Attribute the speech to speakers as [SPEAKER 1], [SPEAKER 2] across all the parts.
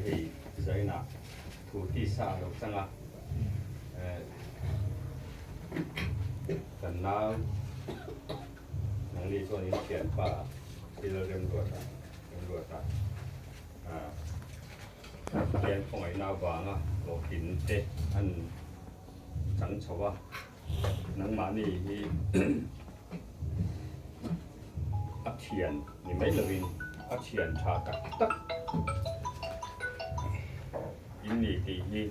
[SPEAKER 1] hei Zaina thu tisa a lo chang a, kan nau nangni chuan in thianpa thil remruata remruata Pathian khawngaihna avanga hlawhtlin te an chang chho a, nangmahni hi a thian ni mai lovin a thian tha tak tak in ni tih hi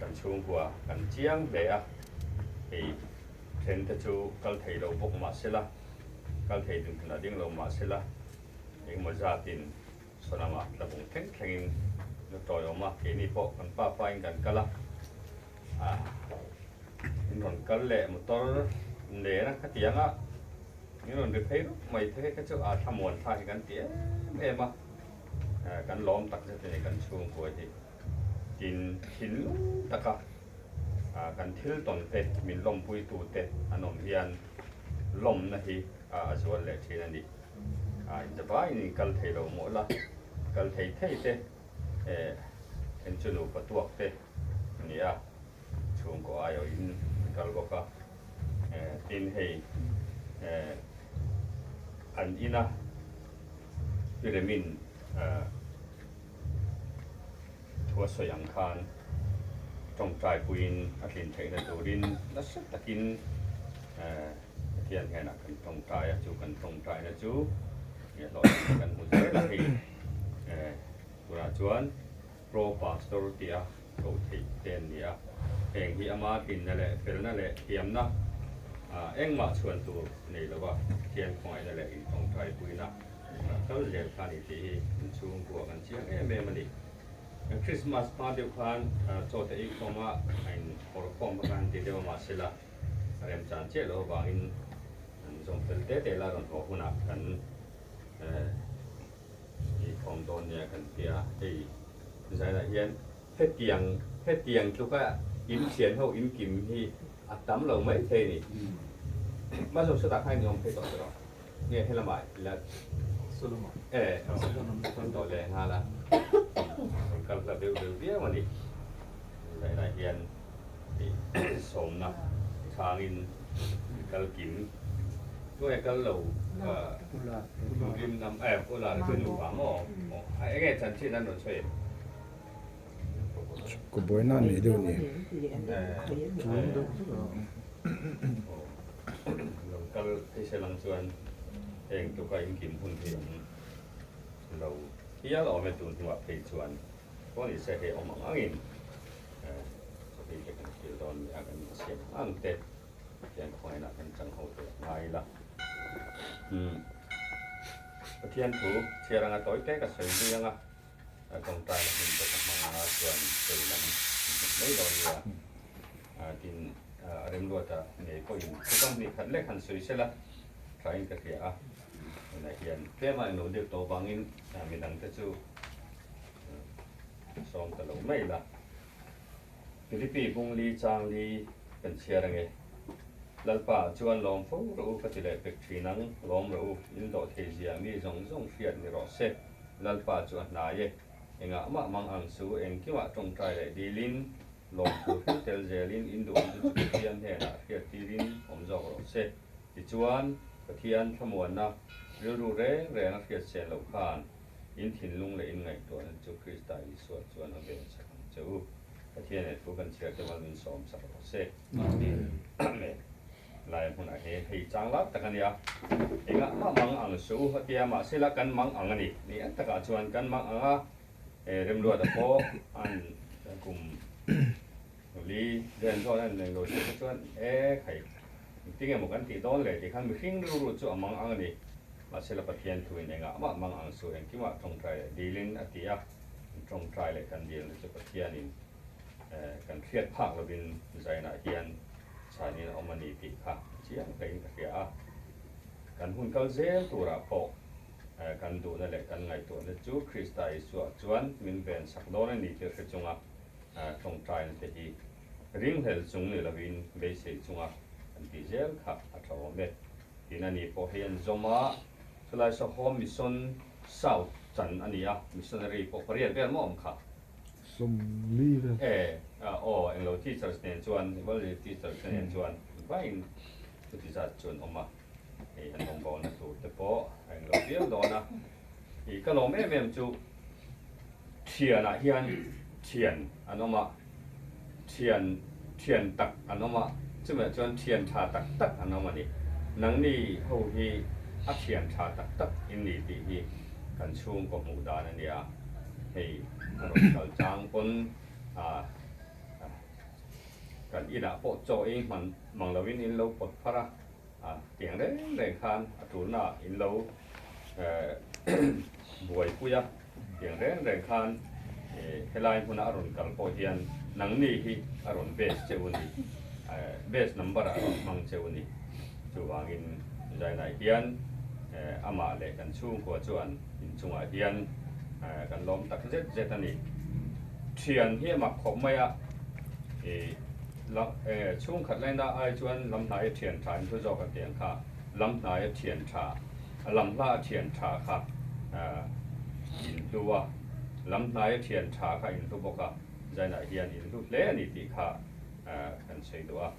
[SPEAKER 1] kan chhungkua kan chiang hle a, hei then te chu kal thei lo bawk mah sela, kal thei dinhmun a ding lo mah sela. Engemaw zatin Sonama tlabung thleng thlengin nu tawi awm a, keini pawh kan pa pain kan kal a, ah in rawn kal leh motor nen a khatiang a, in rawn ri phei rup mai te kha chu a thlamuan thlak hi kan ti em em a, kan lawm tak zet a ni kan chhungkua hi. Tin, thinlung taka kan thil tawn te min lawmpuitu te an awm hian lawmna hi a zual leh thin a ni. Inzavaiin in kal thei lo maw la, kal thei thei te en chu nupa tuak te a ni a, chhungkaw aiawhin an kal bawk a. Tin hei an ina Pyramid Thu a sawi ang khan tawngtai puiin a tlin theihna turin nasa takin Pathian hnenah kan tawngtai a, chu kan tawngtaina chu hlawhtlinna kan hmu zel a hei. Tunah chuan Pro Pastor tia koh theih te an ni a, heng hi ama tlinna leh felna leh thiamna engmah chhuan tur nei lova Pathian khawngaihna leh intawngtai puina Kal zel kha ni tih hi in chhungkua kan chiang em em a ni. Christmas hma deuh khan chaw te ei khawm a, a in hawr khawm bawk a han ti deuh a mahsela a remchan chiah loh avangin an zawm fel te te la rawn haw hunah kan ei khawm dawn nia kan ti a. Hei zainah hian hetiang hetiang tluka in thian ho in kim hi a tam lo mai thei a ni. Mahse sawtah khan in awm phei tawh che rawh. Nge helamah ila e an tawh leh nghal a, an kal hla deuh deuh viau a ni. Zainah hian sawmna chhangin kal kim tunge kal lo rim nam e ula chu nupa maw enge chanchin an rawn sawi em?
[SPEAKER 2] Ka buaina a nei deuh ni.
[SPEAKER 1] Lo kal phei se lang chuan heng tuka inkim hun hi awm lo hial awm e tun hnuah phei chuan pawh ni se hei awm ang angin chawhmeh te kan thil dawn nia kan insiam ang ang te Pathian khawngaihna kan chang ho tur a ngai ila. Pathian thu chhiar anga tawi te ka sawi zui anga. A tawngtaina hun te ka hmang a chuan sawi lam hmuh mai dawn nia. Tin, a remruata ngei pawhin thukam hnih khat lek han sawi sela thain ka hria a. Tunah hian tlema englo deuh tawh vangin midangte chu sawm ta lo mai la. Philippi bungli changli kan chhiar ange. Lalpa chuan lawm fo rawh u ka ti leh pek thin ang, lawm rawh u, in dawh thei zia mi zawng zawng hriat ni rawh se. Lalpa chu a hnai e. Engah mah mang ang su, engkimah tawngtai leh dilin, lawmthu hrim tel zelin in duh ang chu chu Pathian hnenah hriat tirin awm zawk rawh se. Tichuan, Pathian thlamuanna rilru reng reng a hriat sen loh khan in thinlung leh in ngaihtuahna chu Krista Isua chuan a ven sak ang che u. Pathian he thu kan chhiar te mal min sawm sak rawh se. Amen. Lai hmunah hi hei chang lak tak a nia. Engah mah mang ang suh u a tia mahse la kan mang ang a ni. Ni an takah chuan kan mang ang a, he Remruata pawh an kum li zen zawn an nei lo se te chuan e khai engtin nge maw kan tih dawn le tih khan mihring rilru chu a mang ang a ni. Mahse la Pathian thuin engah mah mang ang suh engkimah tawngtai leh dilin a ti a, tawngtai leh kan dilna chu Pathianin Kan hriat phak lovin Zainah hian chhanin a awm a ni tih kha chiang hlein ka hria a. Kan hun kal zel turah pawh kan duhna leh kan ngaihtuahna chu Krista Isua chuan min ven sak dawn a ni tih hre chunga tawngtaina te hi ringhlel chung ni lovin beisei chunga kan tih zel kha a tha awm e. Tin a ni pawh hei an zawm a, chulai Sahawm Mission South. Chan a ni a, missionary pawh pariat vel maw awm kha?
[SPEAKER 2] 40 vel.
[SPEAKER 1] E, aw, englo teachers nen chuan, Bible teachers te nen chuan vaiin chuti zat chu an awm a, hei an rawngbawlna tur te pawh a englo viau dawn a. I ka lawm em em chu thianah hian thian an awm a, thian thian tak an awm a, chumah chuan thian tha tak tak an awm a ni. Nangni ho hi a thian tha tak tak in ni tih hi kan chhungkaw hmuh dan a nia. Hei a rawn kal chang pawn ah kan inah pawh chaw ei hman mang lovin in lo pawt phar a, ah tiang reng reng khan a tulna in lo buaipui a, tiang reng reng khan helai hmuna a rawn kal pawh hian nangni hi a rawn base cheu a ni, base number ah a rawn hmang cheu a ni. Chuvangin Zainai hian amah leh kan chhungkua chuan inchungah hian kan lawm tak zet zet a ni. Thian hi a mak khawp mai a, chhungkhat laina ai chuan lamhnaia thian tha in thu zawk a tiang kha. Lam hnai a thian tha, a lam hla a thian tha kha in hlu a, lam hnai a thian tha kha in hlu bawk a, Zainah hian in hlu hle a ni tih kha kan sawi duh a.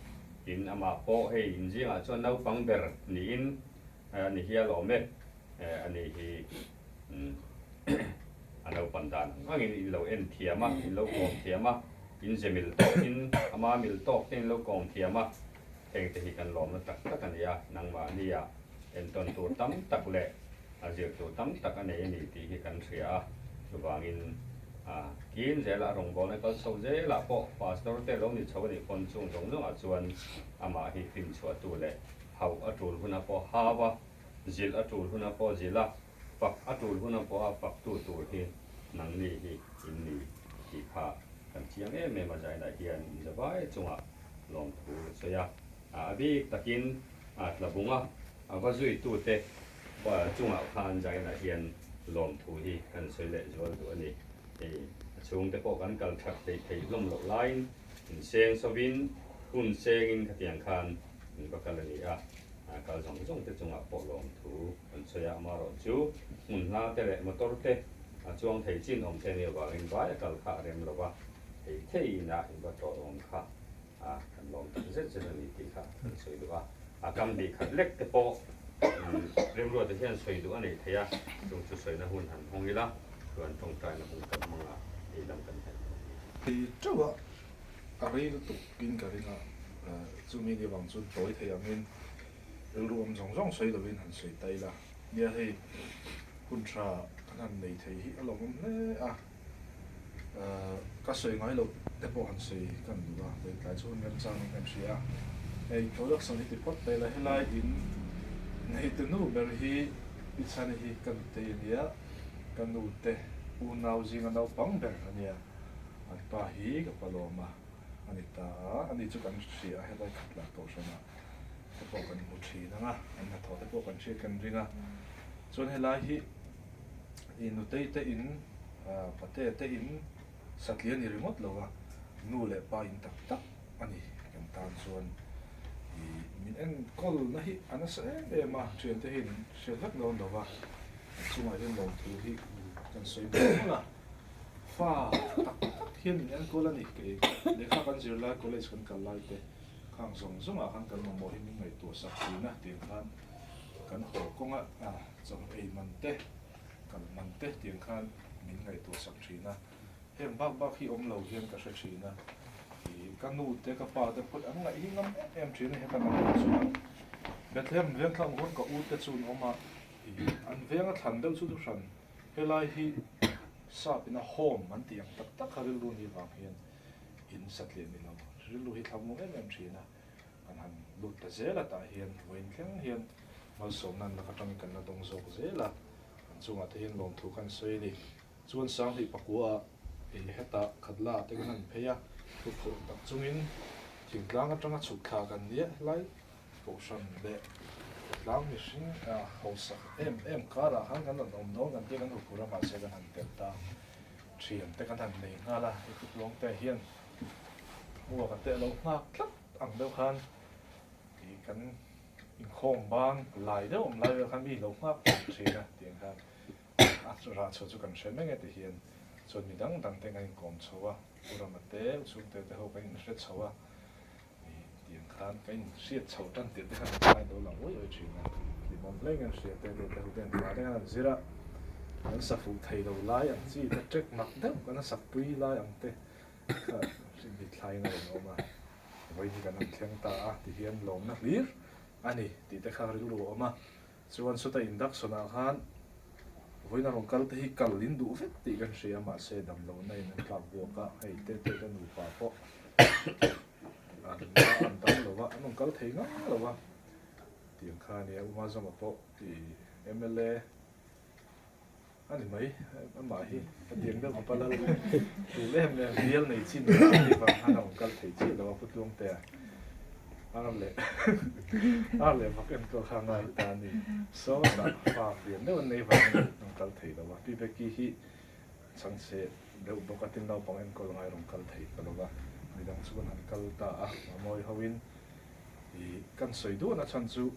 [SPEAKER 1] Tin, amah pawh hei in zingah chuan naupang ber niin a ni hial awm e, a ni hi a naupan dan ang angin in lo en thiam a, in lo kawm thiam a, in ze mil tawkin ama mil tawk te in lo kawm thiam a. Hengte hi kan lawmna tak tak a ni a, nangmahnia entawn tur tam tak leh a zir tur tam tak a nei a ni tih hi kan hria a, chuvangin kin zela a rawngbawlna kal chho zelah pawh Pastor te lo ni chho a nih pawn chung zawng zawngah chuan amah hi finchhuahtu leh hauh a tul huna pawh hau a, zilh a tul huna pawh zilh a, fak a tul huna pawha faktu tur hi nangni hi in ni tih kha kan chiang em em a, zainah hian inzavai chungah lawmthu a sawi a, a bik takin Tlabunga a va zuitute chungah khan zainah hian lawmthu hi kan sawi leh zual duh a ni. Hei a chhungte pawh kan kal that thei thei hlawm loh laiin inseng sovin hun sengin khatiang khan an va kal a ni a, kal zawng zawng te chungah pawh lawmthu kan sawi a, amaherawh chu hmun hla te leh motor te a chuang thei chin awm te nih avangin vai a kal kha a rem lo va. Thei thei ina in va tlawh awm kha a kan lawm tak zet zet a ni tih kha kan sawi duh a, a kam hnih khat lek te pawh rimruate hian sawi duh a nei thei a, chung chu sawina hun han hawng ila chuan tawngtaina hun kan hmang a, ei lam kan hnaih dawn nia.
[SPEAKER 2] Thei teuh a, a rei lutuk in ka ring a, chumi ni vang chuan tawi thei angin rilru awm zawng zawng sawi lovin han sawi ta ila, nia hei hun tha kan han nei thei hi a lawmawm hle a. Ka sawi ngai loh te pawh han sawi kan duh a, vawi tlai chu hun remchang in kan hria a. Hei introduction hi ti phawt ta ila, helai in neite nu ber hi Pi Chhani hi ka nutei a nia, ka nute unau zinga naupang ber a nia, an pa hi ka palawm a a ni ta a, ani chu kan hria a helai khat lah kohhranah te pawh kan hmu thin ang a, an hnathawh te pawh kan hriat kan ring a, chuan helai hi I nutei te in, pate te in satliah ni ringawt lo a, nu leh pa in tak tak a ni kan tan chuan i min enkawl na hi a nasa em em a, thiante hi min hriat vek dawn lo va, an chungah hian lawmthu hi kan sawi mawlh mawlh a, fa tak tak hian min enkawl a ni, kei lehkha kan zir lai college kan kal lai te khang zawng zawngah khan kan mamawh hi min ngaihtuah sak thin a tiang khan kan haw kawnga Chaw ei man te, kal man te tiang khan min ngaihtuah sak thin a, heng bak bak hi awm lo hian ka hre thin a, ih ka nu te ka pa te pawh an ngaih hi ngam em em thin a heta kan awm chuan Bethlehem veng thlang hun ka u te chu an awm a, ih an veng a thlan deuh chu chu hran helai hi sap ina home an tih ang tak tak kha rilru ni vang hian in satliah ni lo rilru hi thlang nung em em thin a. Kan han lut ta zel a tah hian vawiin thleng hian malsawmna an lak atangin kan la dawng zawk zel a, an chungah te hian lawmthu kha an sawi a ni. Chuan Sanghnih pakua ah ei hetah Khatla ah te kan han phei a, thuphurh tak chungin thingtlang atanga chhuk thla kan nia helai Kohhran leh khawtlang mihring hausak em em karah khan kan rawn awm dawn kan tia kan huphurh a mahse kan han tel ta thian te kan han nei nghal a, hei thupuang te hian Hmuaka te a lo nghak tlat ang deuh khan ih kan inkhawm bang lai deuh awm lai vel khan mi lo nghak tlat thin a tiang khan. A rah chhuah chu kan hre mek e ti hian chuan mi dang dang te kan inkawm chho a, U Rama te, U Chhungte te ho kan inhre chho a, ih tiang khan kan inhriat chho tan tirh te khan a lo lang uai uai thin a, hlimawm hle kan hria te te te ho te an hla te khan an zir a, kan sa fuh thei lo lai ang chi te tek mak deuh kan sak pui lai ang te kha mithlaiin a rawn awm a, vawiin hi kan han thleng ta a ti hian lawmna hlir a ni tih te kha rilru a awm a. Chuan sawta induction ah khan vawiin a rawn kal te hi kal in duh vek tih kan hria a mahse dam lohna in an tlak buak a, hei te te te nupa pawh an an dam lo va, an rawn kal thei ngang lo va tiang kha a nia Uma Zama pawh i mla a ni mai amah hi a tiang deuh khawpa lal tul em em bial nei chin a nih vang khan a rawn kal thei chiah lo a Pu Tluangtea. Ar leh ar leh vak enkawl kha ngai ta a ni. Sawtah fa lian deuh an nei vangin an kal thei lo a. Pi Becky hi chhangchhe deuh bawk a, tin naupang enkawl ngai rawn kal thei ta lo va. Midang chu kan han kal ta a, Mamawi hoin ih kan sawi duan a chhan chu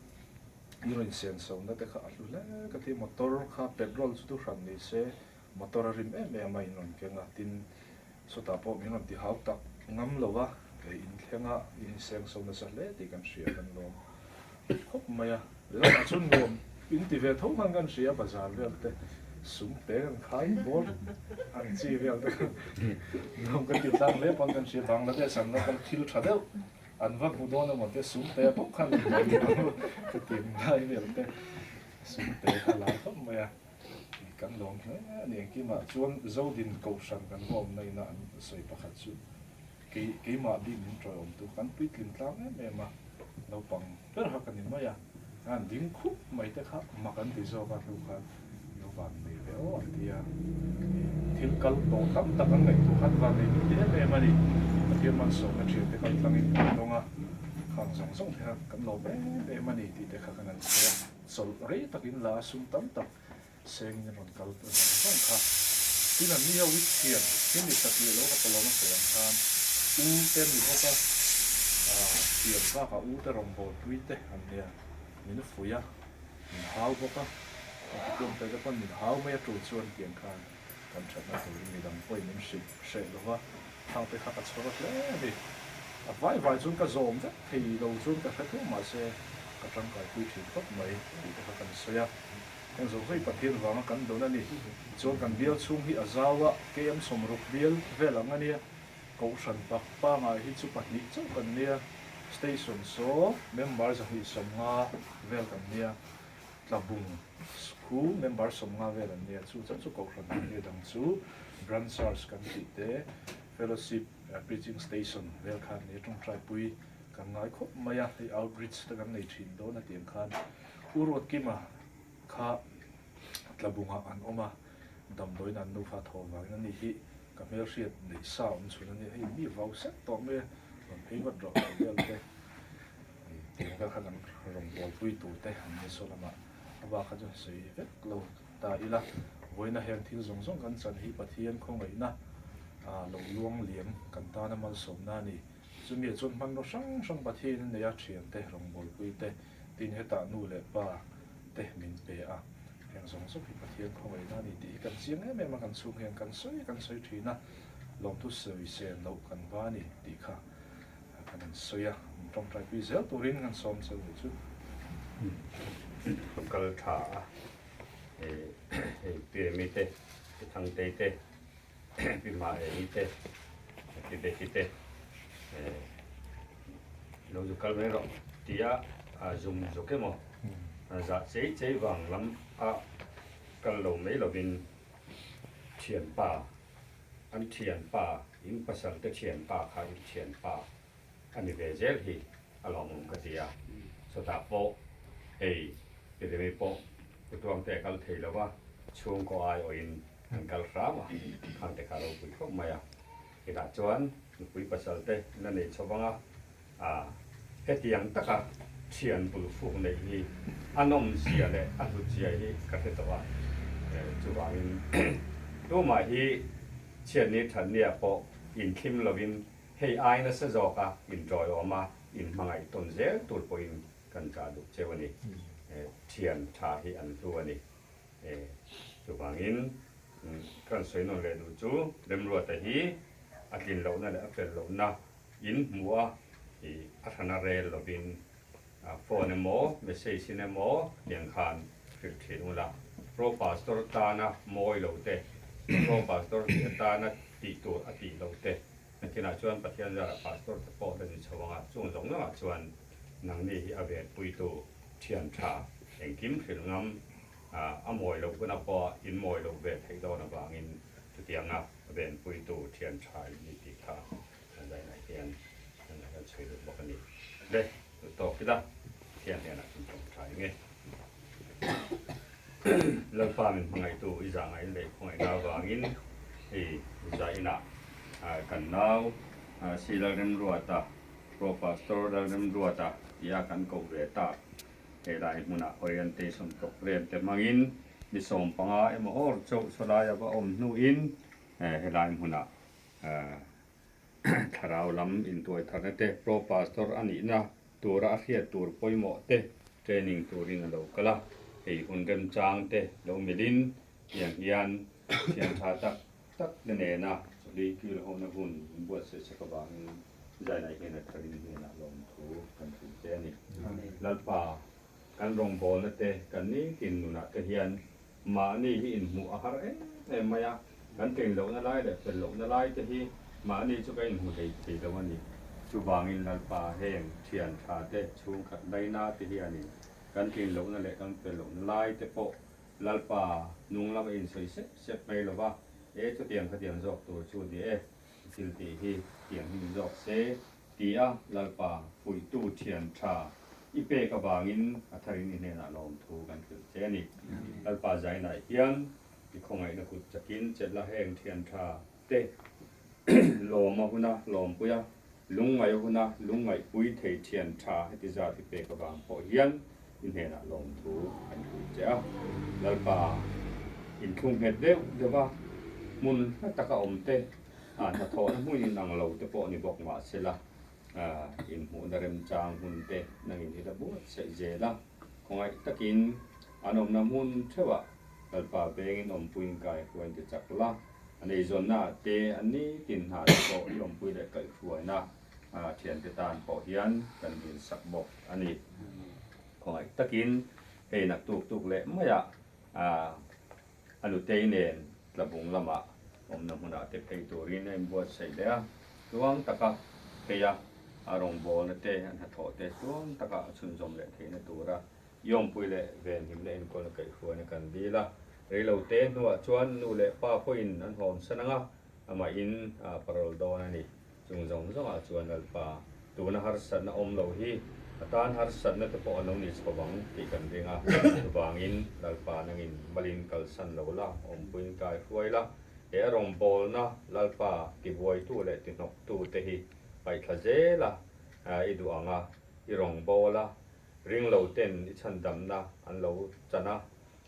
[SPEAKER 2] i rawn insenso na te kha a hlu hle ka ti. Motor kha petrol chu thu hran ni se motor a rim em em a in rawn keng a, tin Sawtah pawh min rawn ti hau tak ngam lo a, kei inthleng a i inseng so nasa hle tih kan hria kan lawm khawp mai a. Lamah chuan nuam in ti ve tho khan kan hria, bazar vel te sum te kan khai bawr ang chi vel te khan nuam kan ti tlang hle pawn kan hria. Bangladesh an va kal thil tha deuh an va hmu dawn emaw te sum te bawk khan an hmu ka ti ngai vel te sum te kha lar khawp mai a. Kan lawm hle a ni. Engkimah chuan Zodin Kohhran kan va awmna ina an sawi pakhat chu kei keimah bik min tawiawmtu kan puitling tlang em em a, naupang ber kha ka ni mai a, an ding khup mai te kha mak an ti zawk a, hnu khan lo van nei ve aw an ti a, thil kal tawh tam tak an ngaihtuah khan van nei min ti em em a ni. Pathian malsawmna thiante kal tlangin kan dawng a, khang zawng zawng te kha kan lawm em em a ni tih te kha kan han sawi a. Chawlh rei takin la a sum tam tak sengin a rawn kal ta zawng zawng kha. Tin an ni ho hi thian thil ni satliah lo ka palawm a sawi ang khan u te an ni bawk a, thian bakah u te rawngbawlpui te an nia, min fuih a, min hau bawk a, a tuam te te pawn min hau mai a tul chuan tiang khan kan thatna turin midang pawhin min hrilh hreh lo va, khang te kha ka chhawr hle a ni. A vai vai chuan ka zawm vek thei lo chuan ka hre thung mahse ka tangkai pui thin khawp mai tih te kha kan sawi a. Heng zawng zawng hi Pathian vanga kan dawn a ni. Tichuan kan bial chhung hi a zau a, KM 60 bial vel ang a nia. Kohhran pak pangai hi chu pahnih chauh kan nia. Station saw member 250 vel kan nia. Tlabung School member 50 vel an nia, chu chauh chu Kohhran an nia dang chu Branch Church kan tih te, Fellowship Preaching Station vel khan nia tawngtai pui kan ngai khawp mai a, hei outreach te kan nei thin dawn a tiang khan U Ruatkima kha Tlabungah an awm a, damdawiin an nufa thaw vangin ani hi ka hmelhriat neih sa awm chhun a nia, hei mi vau sek tawh mai a, rawn phei vat rawh tih vel te. Tiang vel kha kan rawn buaipui tur te an ni saw lamah a bak kha chu sawi vek lo ta ila, vawiina heng thil zawng zawng kan chan hi Pathian khawngaihna lo luang liam kan tana malsawmna a ni. Chumi ah chuan hmanraw hrang hrang Pathian a nei a, thiante, rawngbawlpui te, tin hetah nu leh pa te min pe a, heng zawng zawng hi Pathian khawngaihna a ni tih hi kan chiang em em a, kan chhung hian kan sawi kan sawi thin a, lawmthu sawi sen loh kan va a ni tih kha. Kan han sawi a, min tawngtai pui zel turin kan sawm cheu ni chu.
[SPEAKER 1] Kal tha a, hei Pi Remi te, Pi Thangtei te, Pi Maeni te, Pi Betty te lo zu kal mai rawh tia zum zuk emaw zah chei chei vang lam a kal lo mai lovin thianpa An thianpa, in pasal te thianpa kha in thianpa a ni ve zel hi a lawmawm ka ti a. Sawtah pawh hei Pirimi pawh Putuangte a kal thei lo a, chhungkaw aiawhin an kal hram a, khangte kha a ropui khawp mai a. Kitah chuan nupui pasal te la nei chho vang a, a hetiang taka thian bul fuk neih hi a nawmzia leh a hlutzia hi ka hre tawh a, chuvangin tumah hi chhiatni thatnia pawh inthlim lovin hei ai nasa zawka inṭawiawm a inhmangaih tawn zel tur pawhin kan chah duh cheu a ni. Thian tha hi an hlu a ni. Chuvangin ka rawn sawi nawn leh duh chu Remruata hi a tlin lohna leh a fel lohna in hmu a, ih a hrana rel lovin phone emaw message in emaw tiang khan hrilh thin ula. Pro Pastor tana mawi lo te, Pro Pastor tih atana tih tur a tih lo te, nakinah chuan Pathian zarah Pastor te pawh la ni chho ang a, chung zawng zawngah chuan nangni hi a venpuitu thian tha engkim hrilh ngam a mawi loh huna pawh in mawi loh ve theih dawn avangin chutianga venpuitu thian tha in ni tih kha kan zainah hian kan la hian chhui lut bawk a ni. Le, duh tawk ila Pathian hnenah kan tawngtai nge. Lalpa min hmangaihtu i zahngaih leh khawngaihna avangin hei zainah kan nau Si Lalremruata, Pro Pastor Lalremruata tia kan koh ve tak. Helai hmunah orientation programme te hmangin ni 15 emaw awr chauh sawlai a va awm hnuin helai hmunah thlarau lam intuai tharna te pro pastor a nihna tura a hriat tur pawimawh te training turin a lo kal a, hei hun remchang te lo milhin tiang hian thian tha tak tak te nena chawlhi kil hona hun inbuatsaih sak avangin Zainai hian a tharin hnenah lawmthu kan hrilh che a ni. Lalpa, kan rawngbawlna te, kan nitin nunah te hian mahni hi inhmuh a har em em mai a, kan tlin lohna lai leh fel lohna lai te hi mahni chu kan inhmu hlei thei lo a ni. Chuvangin Lalpa, heng thian tha te, chhungkhat laina te hianin kan tlin lohna leh kan fel lohna lai te pawh Lalpa nung lama insawi sep sep mai lo va, e chutiang khatiang zawk tur chu ni e. I thil tih hi tiang hi ni zawk se, ti a Lalpa fuihtu thian tha i pek avangin a tharin i hnenah lawmthu kan hrilh che a ni. Lalpa zainah hian i khawngaihna kut chakin chetla heng thian tha te lawm a huna lawmpui a, lungngaih a huna lungngaihpui thei thian tha heti zat i pek avang pawh hian i hnenah lawmthu kan hrilh che a. Lalpa inthlung nghet deuh deuh a, hmun hla taka awm te, hnathawhna hmun inang lo te pawh ni bawk mah sela, inhmuhna remchang hmun te nangin i la buatsaih zel a. Khawngaih takin an awmna hmun theuhah Lalpa vengin awmpuiin kaihruain ti chak la, an eizawnna ah te, an nitin hna te pawh i awmpui leh kaihhruaina thiante tan pawh hian kan dil sak bawk a ni. Khawngaih takin hei nak tuk tuk leh maiah a nutei nen tlabung lamah awmna hmunah te phei turin a inbuatsaih leh a, tluang taka phei a, a rawngbawlna te, a hnathawh te tluang taka a chhunzawm leh theihna tura i awmpui leh venhimna enkawlna kaihhruaina kan dil a. Reilote hnuah chuan nu leh pa pawhin an hawnsan ang a, amahin a parol dawn a ni. Chung zawng zawngah chuan Lalpa, tuna harsatna awm lo hi a tan harsatna te pawh a lo ni chho vang tih kan ring a. Chuvangin Lalpa nangin malin kalsan lo la, awmpuiin kai hruai la, he a rawngbawlna Lalpa tibuaitu leh tihnawktu te hi paihthla zel a, i duh ang a, i rawngbawla ring lo ten i chhandamna an lo chan a.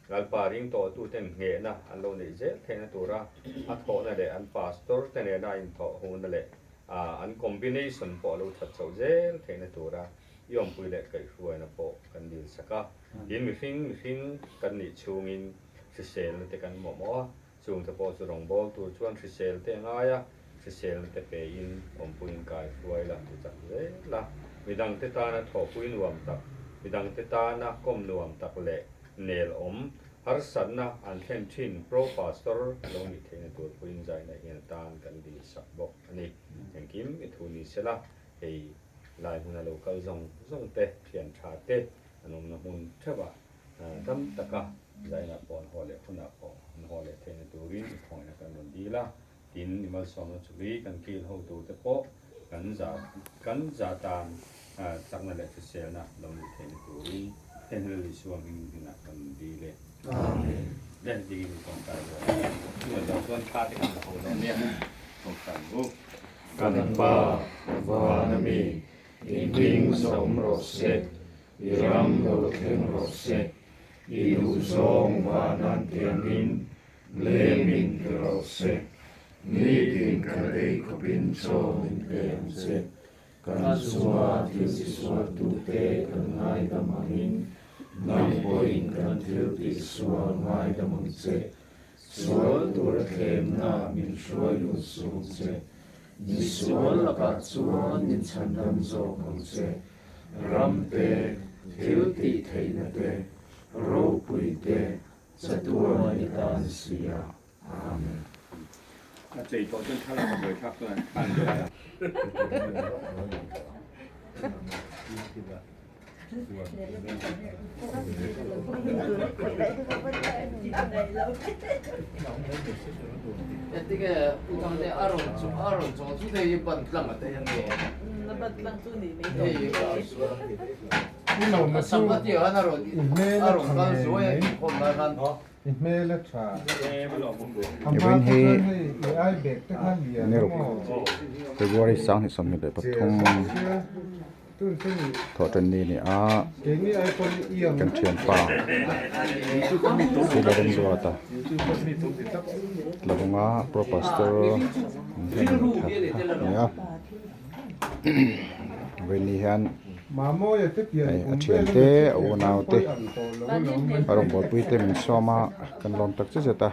[SPEAKER 1] Lalpa ring tawhtuten nghehna an lo neih zel theihna tura a thawhna leh an pastor te nena a inthawh huna leh an combination pawh a lo that chhoh zel theihna tura i awmpui leh kaihhruaina pawh kan dil sak a. Tin, mihring mihring kan nih chhungin hriselna te kan mawhmawh a, chungte pawh chu rawngbâwl tur chuan hrisel te a ngai a, hriselna te pein awmpuiin kaihruai la ti chak zel a. Midangte tana thawhpui nuam tak, midangte tana kawm nuam tak leh nel awm, harsatna an thlen thin Pro Pastor lo nih theihna tur pawhin zaina hian tan kan dil sak bawk a ni. Engkim i thu ni sela, hei lai hmuna lo kal zawng zawng te, thian tha te an awmna hmun theuhah dam taka zaina pawh an haw leh hunah pawh an haw leh theihna turin i khawngaihna kan rawn dil a. Tin, i malsawmna chuli kan kil ho turte pawh kan za kan za tan chakna leh hriselna lo nih theihna turin Henry Isua hming hnenah kan dil e. Amen. Le dingin i tawngtai dawn a. Chungah zawng chuan thla te kan la ho dawn nia. Tawngtai ang u.
[SPEAKER 3] Kan Pa, van a mi, i hming zawm rawh se, i ram lo thleng rawh se, i duhzawng vanan tiangin Lem in ti rawh se, nitin kan ei khawpin chaw min pe ang che. Kan chunga thil tisualtute kan ngaidam angin, nang pawhin kan thil tihsual ngaidam ang che. Sual tura thlemna min hruai lut suh che. Misual lakah chuan min chhandam zawk ang che. Ram te, thil tih theihna te, ropui te, chatuan i tan si a. Amen.
[SPEAKER 1] A chei tawh chuan thlalak a buaithlak chuan an khan zel a.
[SPEAKER 4] Vawiin hi niruk February 2023 thawhṭan ni a ni a kan ṭhianpa Sila Remzuata Tlawnga Pro Pastor a ni a vawiin ni hian. Hei a thiante a unau te a rawngbawlpui te min sawm a kan lawm tak zet zet a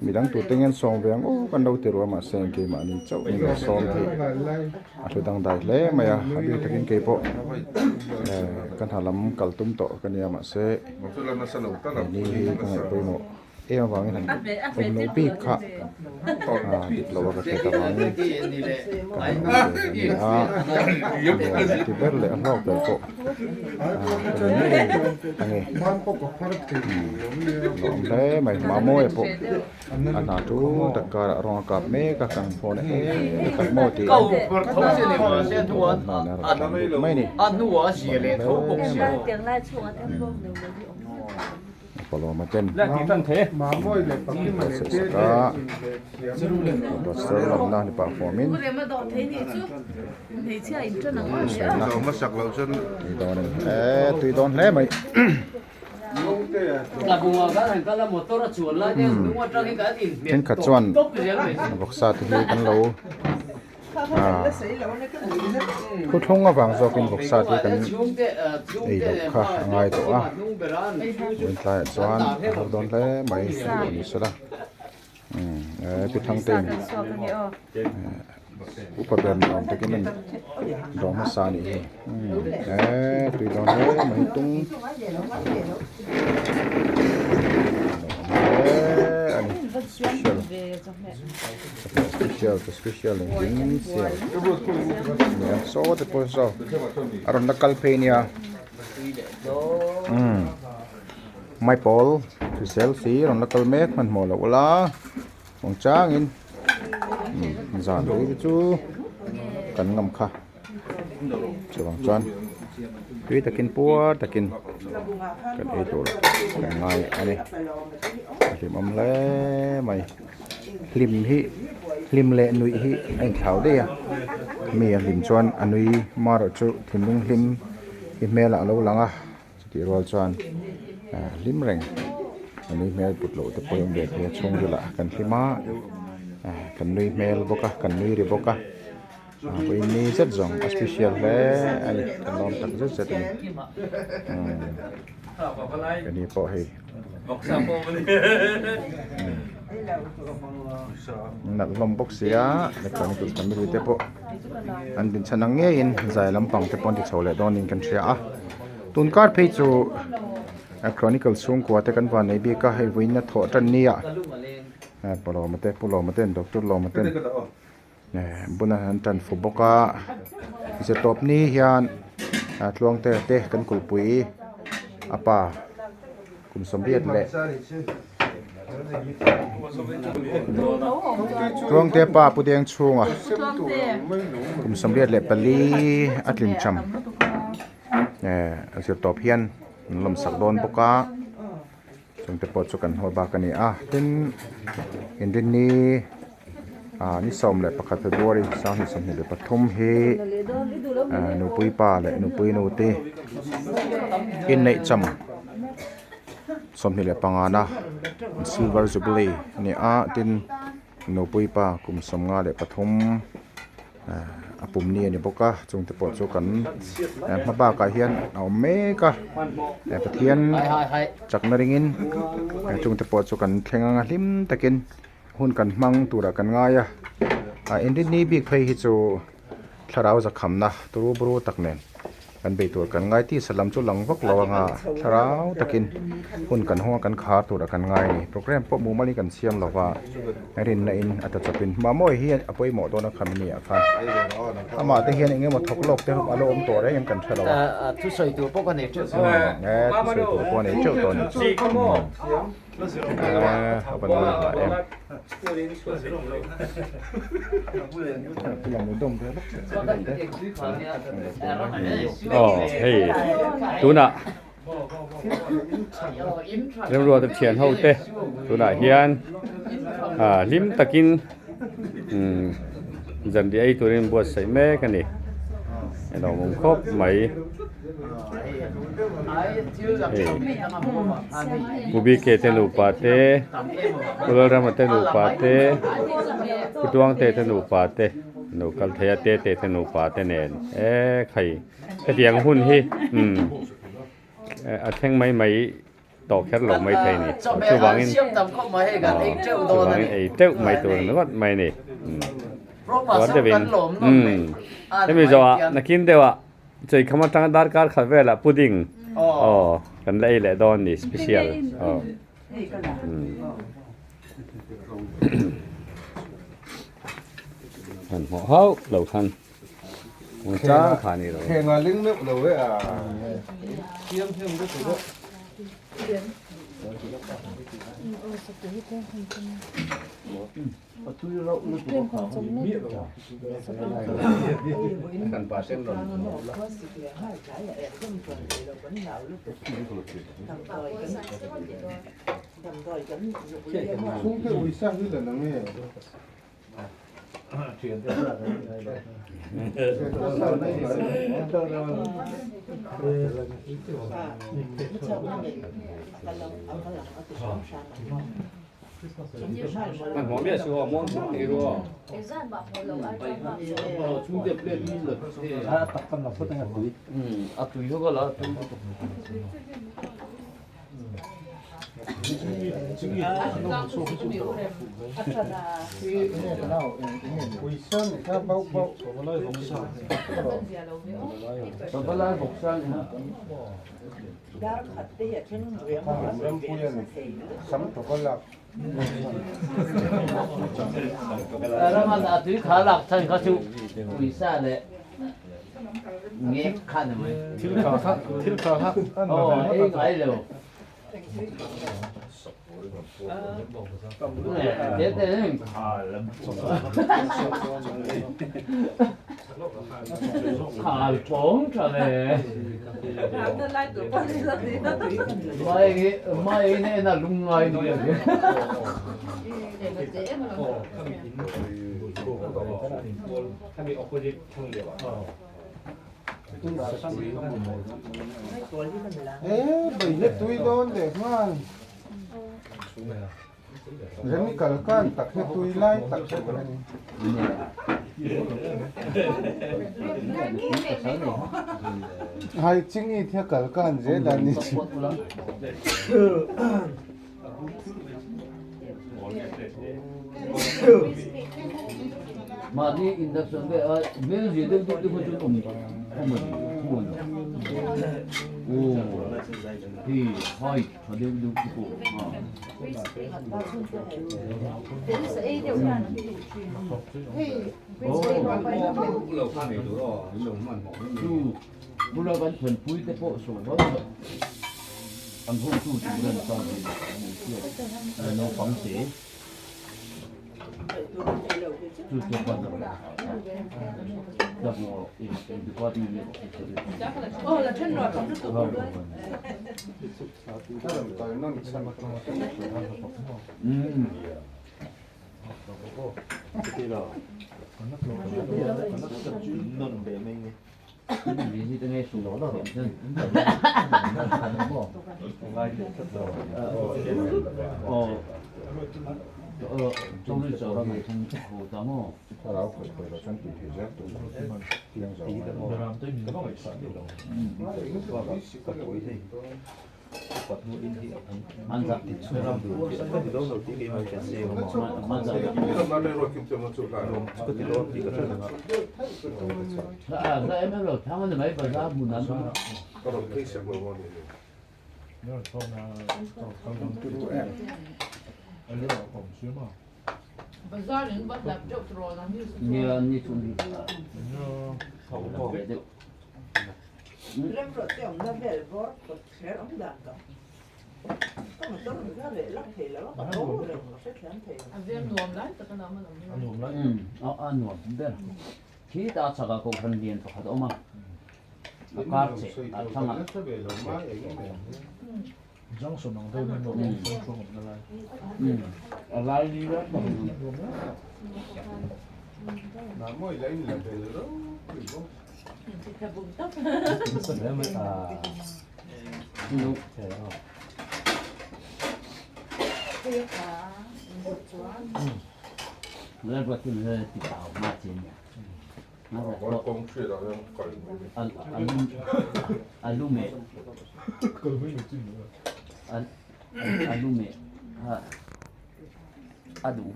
[SPEAKER 4] midang tute nge an sawm ve ang aw kan lo ti ruah mahse keimahni chauh min lo sawm hi a hlu dangdai hle mai a a bik takin keipawh eh ka hna lam kal tum tawh ka nia mahse hei ni hi ka ngaih pawimawh. Em avangin han awm loh bik kha ah dik lo a ka hriat avangin ka han awm ve a ni a, nuam ti ber leh a hlawk ber pawh ah ka ni ngei a ni umm a awm hle mai Mamawia pawh a hna chu tak karah rawng a kap mek a kan phone e tak maw tiin thawmhnaw nen a rawn tlan lut mai a ni a awm hle mai. Palawma ten buatsaih sak a pastor lamna ni pah huamin sawina tui dawn a ni e tui dawn hle mai thenkhat chuan vawksa te hi kan lo. Thuthlung avang zawkin vawksa te kan ei loh kha a ngai tawh a vawiin tlaiah chuan a har dawn hle mai a ni sela umm eh pi Thangtein upa ber ni awm takin an dawh hmasa a nih hi umm eh tui dawn hle mai tung hle a ni Special te special engkim siam nia saw te pawh saw a rawn la kal phei nia umm maipawl hrisel si rawn la kal mek hmanhmawh loh ula awng changin umm zan tui te chu kan ngam kha chuvang chuan tui takin puar takin kan ei tur kan ngai a ni a hlimawm hle mai. Hlim hi hlim leh nuih hi a inthlau daih a mi a hlim chuan a nui marawh chu thinlung hlim hi hmelah a lo lang a chutih rual chuan ah hlim reng a nui hmel put loh te pawh hi awm ve thei a chhungrilah kan hlim a ah kan nui hmel bawk a kan nui ri bawk a ah vawiin ni zet zawng a special hle a ni kan lawm tak zet zet a ni umm keini pawh hei. Nalh hlawm bawk sia mechanical family te pawh an din chhan ang ngeiin zai lampang te pawh an ti chho leh dawnin kan hria a tun kar phei chu chronicle chhungkua te kan van nei bik a hei vawiin a thawh tan nia pa lawma te pu lawma ten doctor lawma ten buna an tan fu bawk a zirtawp ni hian tluangte te kan kulhpui a pa kum sawmriat leh tluangte pa pu deng chhunga kum 24 a tlin tham zirtawp hian an lawmsak dawn bawk a. Chungte pawh chu kan haw bak a ni a tin inrinni ah ni 11 February 2023 hi ah nupui pa leh nupui nu te inneih cham 25 na silver jubilee a ni a tin nupui pa kum 53 ah. a pum ni a ni bawk a chungte pawh chu kan hma bakah hian a awm mek a Pathian chakna ringin chungte pawh chu kan thleng anga hlim takin hun kan hmang turah kan ngai a a inrinni bik phei hi chu thlarau zakhamna turu buru tak nen kan bei tur kan ngai tisa lam chu lang vak lo anga thlarau takin hun kan hawng a kan khar turah kan ngai a ni programme pawh mumal in kan siam lo va rinna in a ta chawpin mahmawi hi a pawimawh dawn a khami ni ah khan amah te hian eng emaw thawk lawk te a lo awm tawh reng em kan hre lo a
[SPEAKER 5] thusawi tur pawh ka nei teuh
[SPEAKER 4] tawh e thusawi tur pawh a nei teuh tawh a ni.
[SPEAKER 1] Aw hei tunah remruata thian ho te tunah hian ah hlim takin umm zanriah ei turin buatsaih mek a ni lawmawm khawp mai. Pu BK te nupa te, Pu Lalrama te nupa te, Pu Tuangte te nupa te nu kal thei a Tete te nupa te nen e khai hetiang hun hi umm a thleng mai mai tawh kher lo mai thei a ni chuvangin chuvangin ei teuh mai tur ringawt mai a ni umm deuhin umm hemi zawhah nakin deuhah Cheikham atanga darkar khat velah pudding aw kan la ei leh dawn ni special aw han hmuh hauh lo khan hmu chang kha ni lo
[SPEAKER 6] Khenga ling meuh lo e a thiam hiam lutuk a. Chhungte uisa hi la nang e. E bai hi tui dawn leh nghal remi kal kan tak hi tui lai tak hi a ni. Hai chingi thia kal kan zel a ni.
[SPEAKER 5] Mahni induction ve a hmel zia deuh deuh te kha chuan awm awm a ni chuan aw hei height tha deuh deuh te pawh a chu bula kan thenpui te pawh saw vang an hotu tur an tan a naupang te.
[SPEAKER 4] Thlarau khawih khawih loh chuan tih theih zel tur chiang zo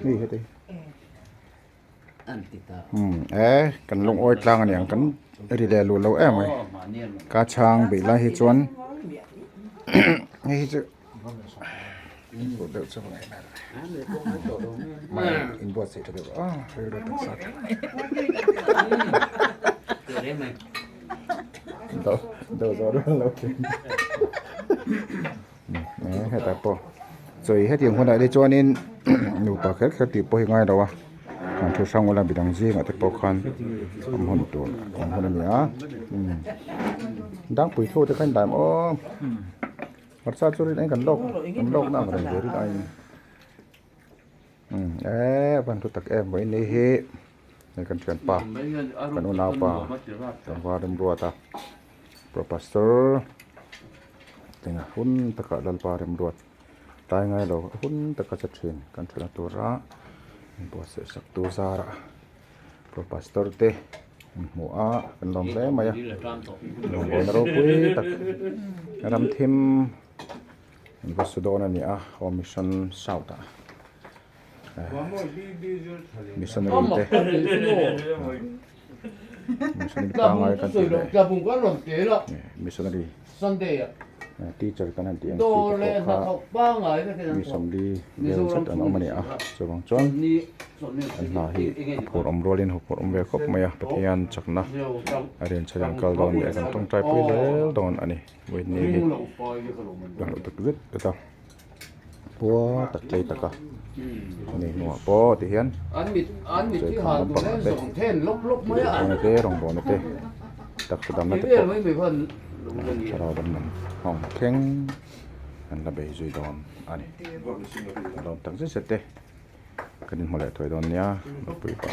[SPEAKER 4] Hei heti umm e kan lungawi tlang aniang kan ri leh luh lo em mai ka chhang beih lai hi chuan hei hi chu Inbuat deuh chu ngai hmel mai inbuatsaih tha deuh a rilru taksa tha do do zawh rual lo thin hetah pawh chawi hetiang hunah te chuanin nupa kher kher tih pawh hi ngai lo a an thu hrang ula midang zingah te pawh khan awm hun tur awm hun a ni a dangpui thu te kha a indah em aw. Hmarcha chu rin kan lawk kan lawk na ang reng ve rin aiin umm eee a van hlu tak em vawiin ni hi hei kan thianpa kan unaupa tlangval remruata pro pastor engah hun takah lalpa remruat tlai ngai lo a hun taka che thin kan thutna tura inbuatsaih sak tu zarah. Pro pastor te an hmu a kan lawm hle mai a rawngbawlna ropui tak ram thim an va su dawn a ni a aw mission south ah missionary te missionary pangngai kan tih leh missionary Teacher kan han tih ang chi te pawh kha mi 40 vel zet an awm a ni a chuvang chuan an hna hi a phur awm rualin huphurh awm ve khawp mai a Pathian chakna a rian chhan an kal dawn leh kan tawngtai pui zel dawn a ni vawiin hi lang tak zet zet a pua tak tlei tak a ani hnuah pawh ti hian chawi kham lampang ah te tihna te rawngbawlna te taksa damna te pawh thlarau dam lam nghawng thleng an la bei zui dawn a ni a lawm tak zet zet te kan inhmu leh thuai dawn nia nupui pa.